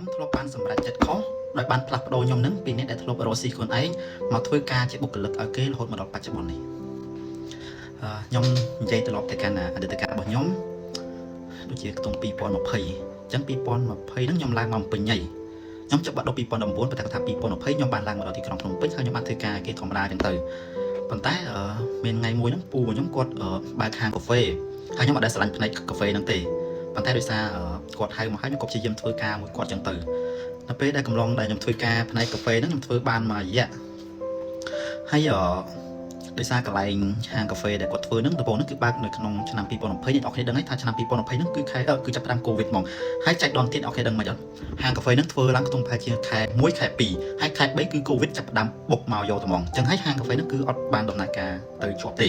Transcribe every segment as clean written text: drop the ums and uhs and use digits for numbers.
ខ្ញុំធ្លាប់បានសម្រេចចិត្តខុសដោយបានផ្លាស់ប្ដូរខ្ញុំនឹងពីអ្នកដែលធ្លាប់រកស៊ីខ្លួនឯងមកធ្វើការជាបុគ្គលិកឲ្យគេរហូតមកដល់បច្ចុប្បន្ននេះខ្ញុំនិយាយត្រឡប់ទៅកាន់អតីតកាលរបស់ខ្ញុំដូចជាខ្ទង់2020អញ្ចឹង2020ហ្នឹងខ្ញុំឡើងមកពេញហើយខ្ញុំចុះបាក់ដល់2019ប៉ុន្តែគាត់ថា2020ខ្ញុំបានឡើងមកដល់ទីក្រុងភ្នំពេញហើយខ្ញុំបានធ្វើការគេធម្មតាអញ្ចឹងទៅប៉ុន្តែមានថ្ងៃមួយហ្នឹងពូរបស់ខ្ញុំគាត់បើកហាងកាហ្វេហើយខ្ញុំអត់ដែលស្រឡាញ់ផ្នែកកាហ្វេហ្នឹងទេប៉ុន្តែដោយសារគាត់ហៅមកហើយខ្ញុំក៏ព្យាយាមធ្វើការមួយគាត់អញ្ចឹងទៅដល់ពេលដែលកំឡុងដែលខ្ញុំធ្វើការផ្នែកកាហ្វេហ្នឹងខ្ញុំធ្វើបានមួយរយៈហើយដោយសារកន្លែងហាងកាហ្វេដែលគាត់ធ្វើហ្នឹងដំបូងហ្នឹងគឺបើកនៅក្នុងឆ្នាំ2020អ្នកនរគ្នាដឹងហើយថាឆ្នាំ2020ហ្នឹងគឺខែគឺចាប់ផ្ដើមកូវីដហ្មងហើយចែកដនទៀតអ្នកនរគ្នាដឹងមិនអត់ហាងកាហ្វេហ្នឹងធ្វើឡើងក្នុងប្រហែលជាខែ1ខែ2ហើយខែ3គឺកូវីដចាប់ផ្ដើមបុកមកយកតែហ្មងអញ្ចឹងហើយហាងកាហ្វេហ្នឹងគឺអត់បានដំណើរការទៅជាប់ទេ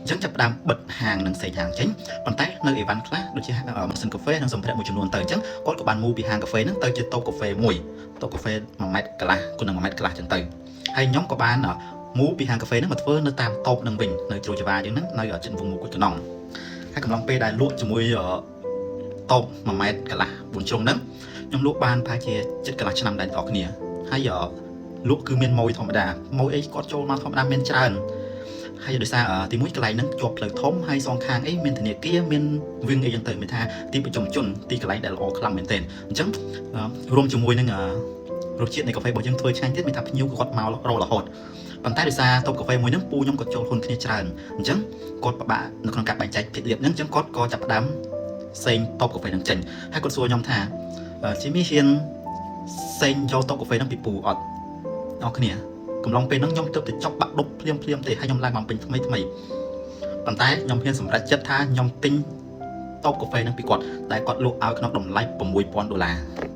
អញ្ចឹងចាប់ផ្ដើមបិទហាងនិងសេងហាងចេញប៉ុន្តែនៅអីវ៉ាន់ខ្លះដូចជាម៉ាស៊ីនកាហ្វេនិងសម្ភារៈមួយចំនួនទៅអញ្ចឹងគាត់ក៏បាន move ពីហាងកាហ្វេហ្នឹងទៅជាតូបកាហ្វេមួយតូបកាហ្វេ1ម៉ែត្រកន្លះគុណនឹង1ម៉ែត្រកន្លះអញ្ចឹងទៅហើយខ្ញុំក៏បាន move ពីហាងកាហ្វេហ្នឹងមកធ្វើនៅតាមតូបហ្នឹងវិញនៅជ្រោយចង្វាយើងហ្នឹងនៅចិនវងមួយគុជកណ្ដងហើយកំឡុងពេលដែលលក់ជាមួយតូប1ម៉ែត្រកន្លះ4ជ្រុងហ្នឹងខ្ញុំលក់បានប្រហែលជាជិតកន្លះឆ្នាំដែរបងប្អូនគ្នាហើយលក់គឺមានម៉ួយធម្មតាម៉ួយអីគាត់ចូលមកធម្មតាមានច្រើនហើយដោយសារទីមួយកន្លែងហ្នឹងជាប់ផ្លូវធំហើយសងខាងអីមានធនាគារមានវិងអីចឹងទៅមានថាទីប្រជុំជនទីកន្លែងដែលល្អខ្លាំងមែនទែនអញ្ចឹងរួមជាមួយនឹងរសជាតិនៃកាហ្វេរបស់យើងធ្វើឆ្ងាញ់ទៀតមានថាភ្ញៀវក៏គាត់មករហូតប៉ុន្តែដោយសារតូបកាហ្វេមួយហ្នឹងពូខ្ញុំក៏ចូលហ៊ុនគ្នាច្រើនអញ្ចឹងគាត់ពិបាកនៅក្នុងការបែងចែកភាគលាភហ្នឹងអញ្ចឹងគាត់ក៏ចាប់ផ្ដើមសេងតូបកាហ្វេហ្នឹងចេញហើយគាត់សួរខ្ញុំថាជីមីហ៊ានសេងយកតូបកាហ្វេហ្នឹងពីពូអត់អរគ្នាកំឡុងពេលហ្នឹងខ្ញុំទើបតែចប់បាក់ដប់ភ្លាមភ្លាមទេហើយខ្ញុំឡើងមកពេញថ្មីថ្មីប៉ុន្តែខ្ញុំហ៊ានសម្រេចចិត្តថាខ្ញុំទិញតូបកាហ្វេហ្នឹងពីគាត់ដែលគាត់លក់ឲ្យក្នុងតម្លៃ6000ដុល្លារ។